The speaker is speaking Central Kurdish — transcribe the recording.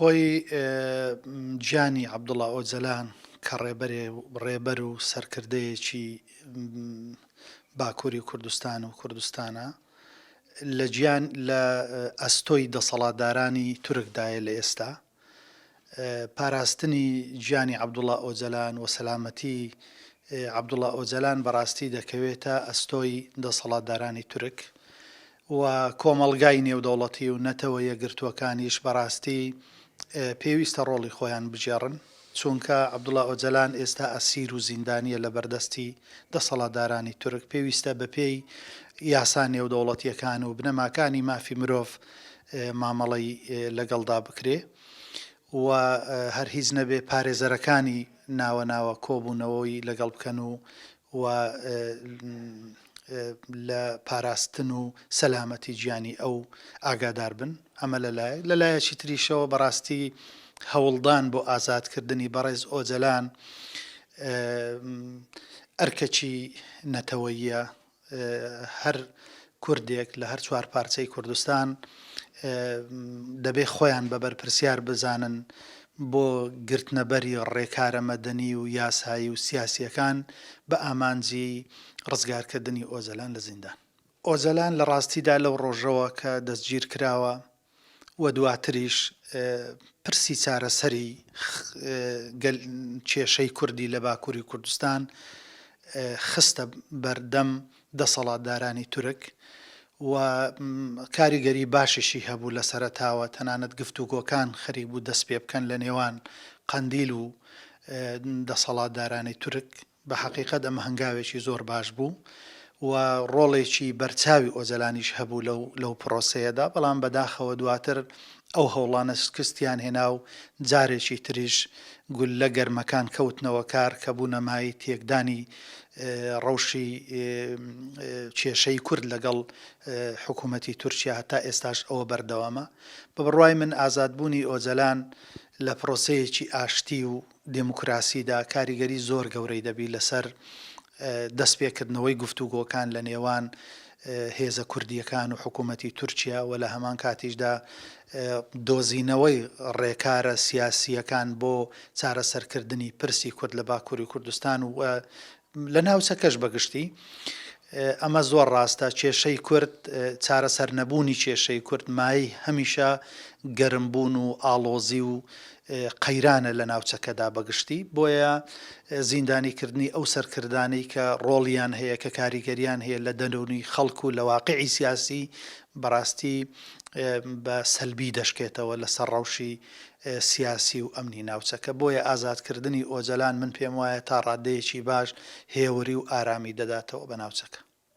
خۆی گیانی عەبدوڵا ئۆجەلان کە ڕێبەرێ ڕێبەر و سەرکردەیەکی باکووری کوردستان و کوردستانە لە گیان لە ئەستۆی دەسەڵاتدارانی تورکدایە لە ئێستا پاراستنی گیانی عەبدوڵا ئۆجەلان و سەلامەتی عەبدوڵا ئۆجەلان بەڕاستی دەکەوێتە ئەستۆی دەسەڵاتدارانی تورک و کۆمەڵگای نێودەوڵەتی و نەتەوە یەکگرتووەکانیش بەڕاستی پێویستە ڕۆڵی خۆیان بگێڕن، چوونکە عەبدوڵا ئۆجەلان ئێستا ئەسیر و زیندانییە لە بەردەستی دەسەڵاتدارانی تورک، پێویستە بەپێی یاسا نێودەوڵەتییەکان و بنەماکانی مافی مرۆڤ مامەڵەی لەگەڵدا بکرێ و هەر هیچ نەبێ پارێزەرەکانی ناوە ناوە کۆبوونەوەی لەگەڵ بکەن و و لە پاراستن و سەلامەتی گیانی ئەو ئاگادار بن، ئەمە لە لایەک، لە لایەکی تریشەوە بەڕاستی هەوڵدان بۆ ئازادکردنی بەڕێز ئۆجەلان ئەرکەکی نەتەوەییە، هەر کوردێک لە هەر چوارپارچەی کوردستان دەبێ خۆیان بە بەرپرسیار بزانن بۆ گرتنەبەری ڕێکارە مەدەنی و یاسایی و سیاسییەکان بە ئامانجی ڕزگارکردنی ئۆجەلان لە زیندان. ئۆجەلان لە ڕاستیدا لەو ڕۆژەوە کە دەستگیرکراوە و دواتریش پرسی چارەسەری کێشەی کوردی لە باکووری کوردستان خستە بەردەم دەسەڵاتدارانی تورک و کاریگەری باشیشی هەبوو لە سەرەتاوە تەنانەت گفتوگۆکان خەریک بوو دەست پێ بکەن لە نێوان قەندیل و دەسەڵاتدارانی تورک بە حەقیقەت ئەمە هەنگاوێکی زۆر باش بوو و ڕۆڵێکی بەرچاوی ئۆجەلانیش هەبوو لەو لەو پرۆسەیەدا، بەڵام بەداخەوە دواتر ئەو هەوڵانە شکستیان هێنا و جارێکی تریش گوللە گەرمەکان کەوتنەوە کار کە بوونە مایەی تێکدانی ڕەوشی کێشەی کورد لەگەڵ حکوومەتی تورکیا هەتا ئێستاش ئەوە بەردەوامە. بە بڕوای من ئازادبوونی ئۆجەلان لە پرۆسەیەکی ئاشتی و دێموکراسیدا کاریگەری زۆر گەورەی دەبی لەسەر دەستپێکردنەوەی گفتوگۆکان لە نێوان هێزە کوردییەکان و حکوومەتی تورکیا و لە هەمان کاتیشدا دۆزینەوەی ڕێکارە سیاسییەکان بۆ چارەسەرکردنی پرسی کورد لە باکووری کوردستان و لە ناوچەکەش بە گشتی. ئەمە زۆر ڕاستە، کێشەی کورد، چارەسەر نەبوونی کێشەی کورد مایەی هەمیشە گەرمبوون و ئاڵۆزی و قەیرانە لە ناوچەکەدا بە گشتی، بۆیە زیندانیکردنی ئەو سەرکردانەی کە ڕۆڵیان هەیە، کە کاریگەریان هەیە لە دەروونی خەڵک و لە واقیعی سیاسی، بەڕاستی بە سەلبی دەشکێتەوە لەسەر ڕەوشی سیاسی و ئەمنی ناوچەکە، بۆیە ئازادکردنی ئۆجەلان من پێم وایە تا ڕاددەیەکی باش هێوری و ئارامی دەداتەوە بە ناوچەکە.